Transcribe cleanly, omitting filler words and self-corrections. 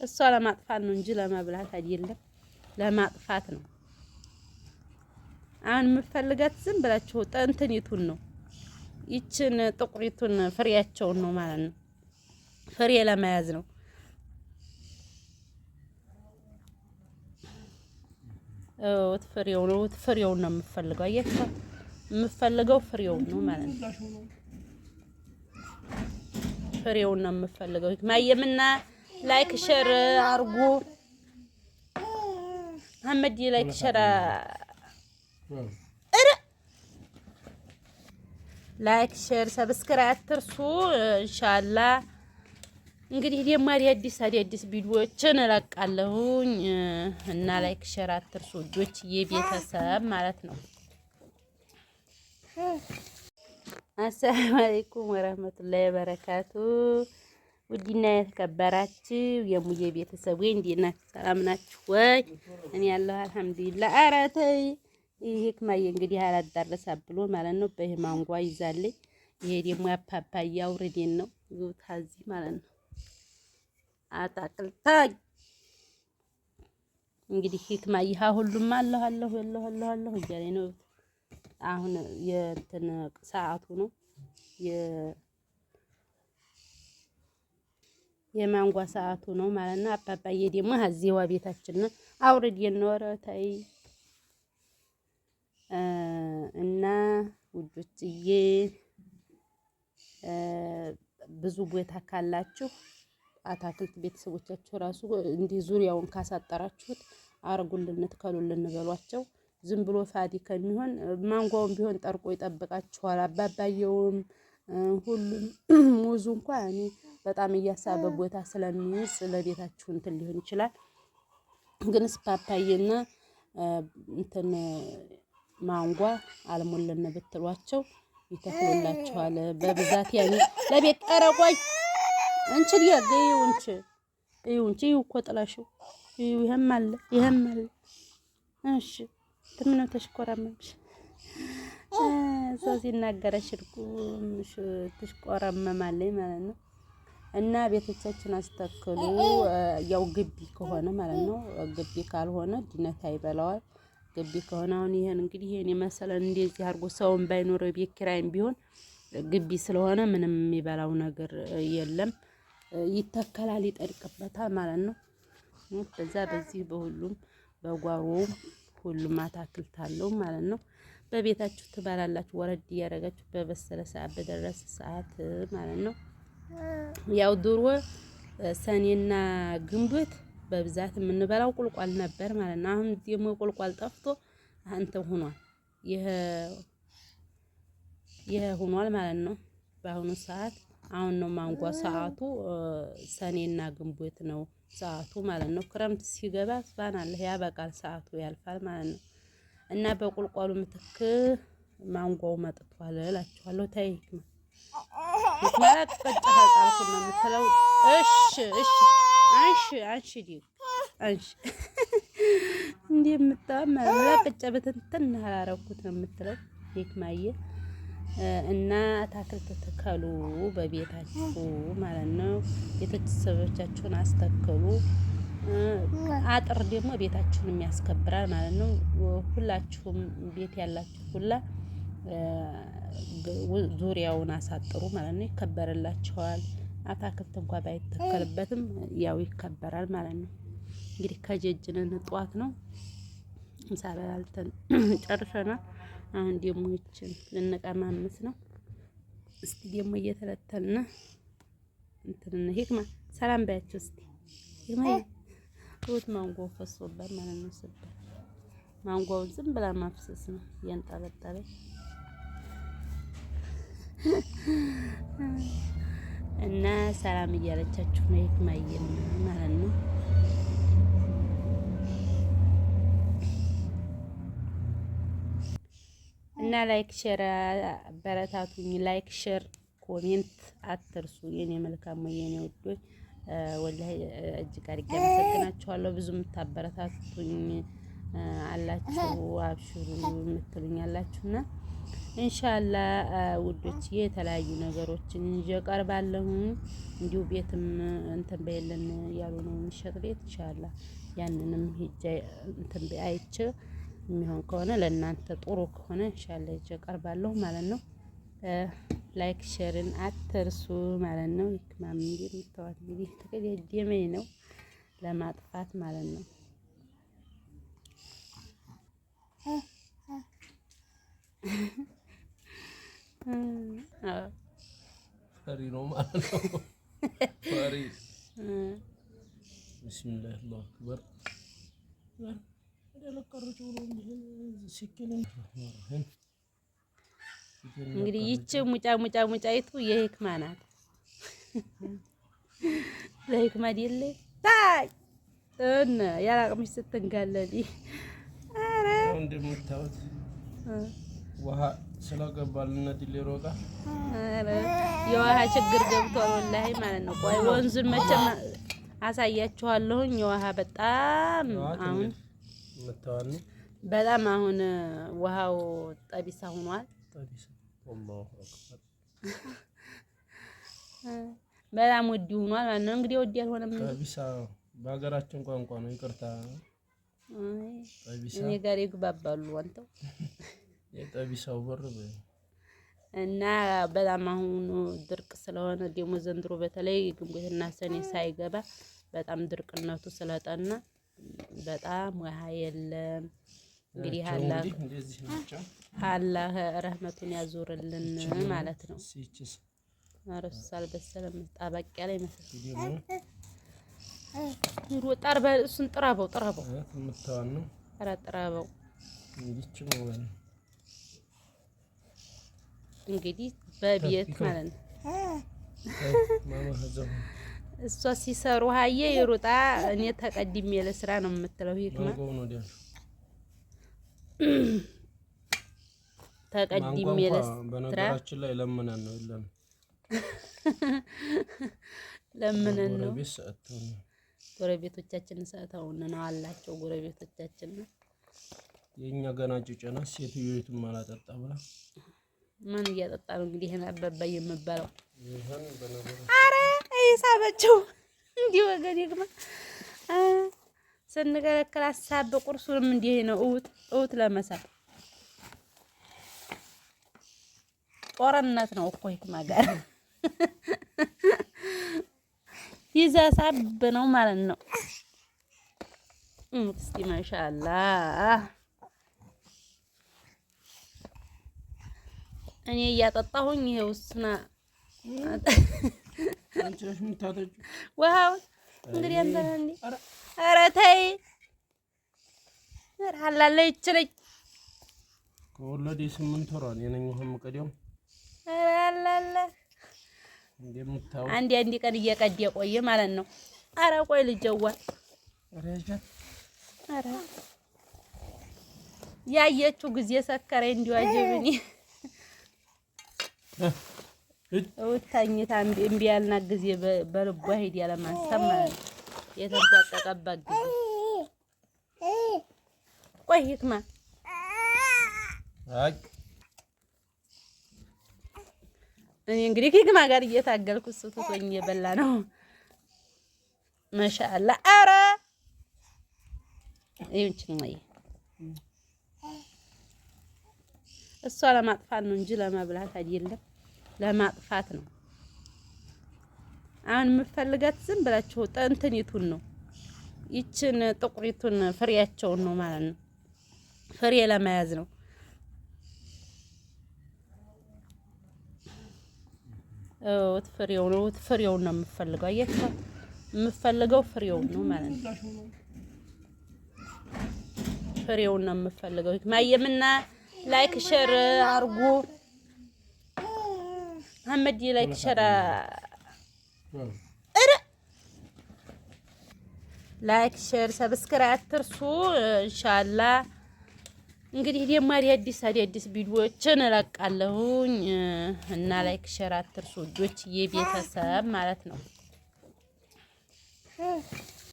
እሷ ለማጥፋት ነው እንጂ ለመብላት አይደለም፣ ለማጥፋት ነው። አሁን የምፈልጋት ዝም ብላችሁ እንትኒቱን ነው፣ ይችን ጥቁሪቱን ፍሬያቸውን ነው ማለት ነው። ፍሬ ለመያዝ ነው። ፍሬው ነው፣ ፍሬውን ነው የምፈልገው። አያችኋት? የምፈልገው ፍሬውን ነው ማለት ነው። ፍሬውን ነው የምፈልገው። ማየምና like share አርጉ። መሐመድ like share እረ like share subscribe አትርሱ። ኢንሻአላህ እንግዲህ ደግሞ አዳዲስ አዳዲስ ቪዲዮዎችን እለቃለሁኝ እና like share አትርሱ ውዶች፣ የቤተሰብ ማለት ነው። አሰላሙ አለይኩም ወረህመቱላሂ ወበረካቱ። ውድና የተከበራችሁ የሙዬ ቤተሰብ ወይ እንዴት ናችሁ? ሰላም ናችሁ ወይ? እኔ ያለሁ አልሐምዱሊላህ። ኧረ ተይ ይሄ ህክማዬ እንግዲህ አላዳረሳ ብሎ ማለት ነው። በይህ ማንጓ ይዛለኝ። ይሄ ደግሞ አፓፓያ አውርዴን ነው ታዚ ማለት ነው። አታክልታ እንግዲህ ህክማ ይሃ ሁሉም አለሁ አለሁ አለሁ አለሁ አለሁ እያለኝ ነው። አሁን የእንትን ሰዓቱ ነው የማንጓ ሰዓቱ ነው ማለት ነው። አባባዬ ደግሞ እዚህዋ ቤታችን አውርድ የኖረ ተይ እና ውዶችዬ ብዙ ቦታ ካላችሁ አታክልት ቤተሰቦቻችሁ ራሱ እንዲህ ዙሪያውን ካሳጠራችሁት አርጉልን፣ ትከሉልን በሏቸው። ዝም ብሎ ፋዲ ከሚሆን ማንጓውም ቢሆን ጠርቆ ይጠብቃችኋል። አባባየውም ሁሉም ሙዙ እንኳ እኔ በጣም እያሳበ ቦታ ስለሚይዝ ለቤታችሁ እንትን ሊሆን ይችላል። ግን ፓፓዬና እንትን ማንጓ አልሞልን ብትሏቸው ይተክሉላችኋል በብዛት ያኔ ለቤት ጠረቆይ እንቺ ይዩ እንቺ እዩ እንቺ እዩ እኮ ጥላሽው እዩ። ይሄም አለ ይሄም አለ። እሺ ምነው ተሽኮረመምሽ? ሰው ሲናገረሽ ትሽቆረመማለች ማለት ነው። እና ቤቶቻችን አስተክሉ። ያው ግቢ ከሆነ ማለት ነው። ግቢ ካልሆነ ድነት ይበላዋል። ግቢ ከሆነ አሁን ይሄን እንግዲህ ይሄን የመሰለ እንደዚህ አድርጎ ሰውን ባይኖረው ቤት ኪራይም ቢሆን ግቢ ስለሆነ ምንም የሚበላው ነገር የለም። ይተከላል፣ ይጠድቅበታል ማለት ነው። በዛ በዚህ በሁሉም በጓሮውም ሁሉም አታክልት አለው ማለት ነው። በቤታችሁ ትበላላችሁ፣ ወረድ እያደረጋችሁ በበሰለ ሰዓት በደረሰ ሰዓት ማለት ነው። ያው ድሮ ሰኔና ግንቦት በብዛት የምንበላው ቁልቋል ነበር ማለት ነው። አሁን ደግሞ ቁልቋል ጠፍቶ እንትን ሆኗል፣ ይሄ ይሄ ሆኗል ማለት ነው። በአሁኑ ሰዓት አሁን ነው ማንጓ ሰዓቱ፣ ሰኔና ግንቦት ነው ሰዓቱ ማለት ነው። ክረምት ሲገባ ስባናለህ ያበቃል፣ ሰዓቱ ያልፋል ማለት ነው። እና በቁልቋሉ ምትክ ማንጓው መጥቷል እላችኋለሁ። ተይ ማለት ቀጭ ጣልኩ ነው የምትለው። እሺ እሺ፣ አንሺ አንሺ ዲ አንሺ እንዲህ የምታው ለቅጨ በትንትን አላረኩት ነው የምትለው ሂክማዬ። እና አታክልት ትከሉ በቤታችሁ ማለት ነው። ቤተሰቦቻችሁን አስተክሉ። አጥር ደግሞ ቤታችሁን የሚያስከብራል ማለት ነው። ሁላችሁም ቤት ያላችሁ ሁላ ዙሪያውን አሳጥሩ ማለት ነው። ይከበርላችኋል። አታክልት እንኳ ባይተከልበትም ያው ይከበራል ማለት ነው። እንግዲህ ከጀጅነን ጠዋት ነው ምሳ በላልተን ጨርሰናል። አሁን ደግሞ ይችን ልንቀማምስ ነው። እስቲ ደግሞ እየተለተልን እንትን ሂክማ ሰላም ባያቸው እስቲ ሂክማ ሩት ማንጎ ፈሶበት ማለት ነው። ስበር ማንጎውን ዝም ብላ ማፍሰስ ነው እያንጠለጠለ እና ሰላም እያለቻችሁ ነው ሂክማዬም ማለት ነው። እና like share አበረታቱኝ። like share comment አትርሱ። የኔ መልካም የኔ ውዶች ወላሂ እጅግ አድርጌ አመሰግናችኋለሁ። ብዙ የምታበረታቱኝ አላችሁ፣ አብሽሩ የምትሉኝ አላችሁና ኢንሻአላ ውዶች የተለያዩ ነገሮችን ይዤ እቀርባለሁ። እንዲሁ ቤትም እንትን በየለን ያሉ ነው የሚሸጥ ቤት ኢንሻአላ ያንንም ሂጄ እንትን አይቼ የሚሆን ከሆነ ለእናንተ ጥሩ ከሆነ ኢንሻአላ ይዤ እቀርባለሁ ማለት ነው። Like share ን አትርሱ ማለት ነው። ይክማም የምታዋት እንግዲህ ተቀደመኝ ነው ለማጥፋት ማለት ነው። ፈሪ ነው ማለት ነው። ፈሪ ቢስሚላህ አላሁ አክበር። እንግዲህ ይቺ ሙጫ ሙጫ ሙጫይቱ የሂክማ ናት። ለሂክማ አይደለ ታይ እነ ያላቅምሽ ስትንጋለሊ ኧረ እንደምታዩት ውሃ ስለገባልን ዲሌሮ ጋር የውሃ ችግር ገብቷል፣ ወላሂ ማለት ነው። ቆይ ወንዙን መቼም አሳያችኋለሁኝ። የውሃ በጣም አሁን በጣም አሁን ውሃው ጠቢሳ ሆኗል። በጣም ውድ ሆኗል ማለት ነው። እንግዲህ ውድ ያልሆነም ጠቢሳ በሀገራችን ቋንቋ ነው። ይቅርታ እኔ ጋር ይግባባሉ አንተው የጠቢሳው በር እና በጣም አሁኑ ድርቅ ስለሆነ ደግሞ ዘንድሮ በተለይ ግንቦትና ሰኔ ሳይገባ በጣም ድርቅነቱ ስለጠና በጣም ውሃ የለም። እንግዲህ አላህ ረህመቱን ያዞርልን ማለት ነው። ኧረ እሱ አልበሰለም፣ ጣበቅ ያለ ይመስላል። እሱን ጥረበው፣ ጥረበው፣ ኧረ ጥረበው። እንግዲህ በቤት ማለት ነው። እሷ ሲሰሩ ሀየ ይሩጣ እኔ ተቀድሜ ለስራ ነው የምትለው። ሂክማ ተቀድሜ ለስራ በነገራችን ላይ ለምነን ነው የለም ለምነን ነው ጎረቤቶቻችን ሰጥተውን ነው አላቸው። ጎረቤቶቻችን የኛ ገና ጭጨና ሴትዮቱም አላጠጣ ብላ ማን እያጠጣ ነው እንግዲህ ይሄን አባባ የምባለው? አረ ይሳበችው እንዲህ ወገን ይግማ ስንከለከል አሳብ ቁርሱንም እንዲህ ነው። እውት እውት ለመሳብ ጦርነት ነው እኮ ይክማ ጋር ይዛ ሳብ ነው ማለት ነው። እስቲ ማሻአላህ እኔ እያጠጣሁኝ ይሄው እሱና ውሃውን እንግዲህ አንተ እንዴ! ኧረ ተይ አላለ ይችለኝ ከወለደ 8 ወሯ እኔ ነኝ ውሃ የምቀዳው። ኧረ አላለ አንድ አንድ ቀን እየቀድ የቆየ ማለት ነው። ኧረ ቆይ ልጀዋ ኧረ ያየችው ጊዜ ሰከረኝ እንዲሁ አጀብኔ ተኝታ እምቢ ያልናት ጊዜ በልቧ ሂድ ያለማሰብ ማለት ነው። የተንጧጠቀባት ጊዜ ቆይ ሂክማ እኔ እንግዲህ ሂክማ ጋር እየታገልኩ እሱ ትቶኝ እየበላ ነው። ማሻአላ ኧረ ይህችን እሷ ለማጥፋት ነው እንጂ ለመብላት አይደለም። ለማጥፋት ነው። አሁን የምፈልጋት ዝም ብላችሁ እንትኒቱን ነው ይችን ጥቁሪቱን ፍሬያቸውን ነው ማለት ነው። ፍሬ ለመያዝ ነው። ፍሬው ነው ፍሬውን ነው የምፈልገው። አያችሁ የምፈልገው ፍሬውን ነው ማለት ነው። ፍሬውን ነው የምፈልገው። ማየምና like share አርጉ። መሐመድ like share ኧረ like share subscribe አትርሱ። ኢንሻአላህ እንግዲህ ደግሞ አዳዲስ አዳዲስ ቪዲዮዎችን እለቃለሁኝ እና like share አትርሱ ውዶች፣ የቤተሰብ ማለት ነው።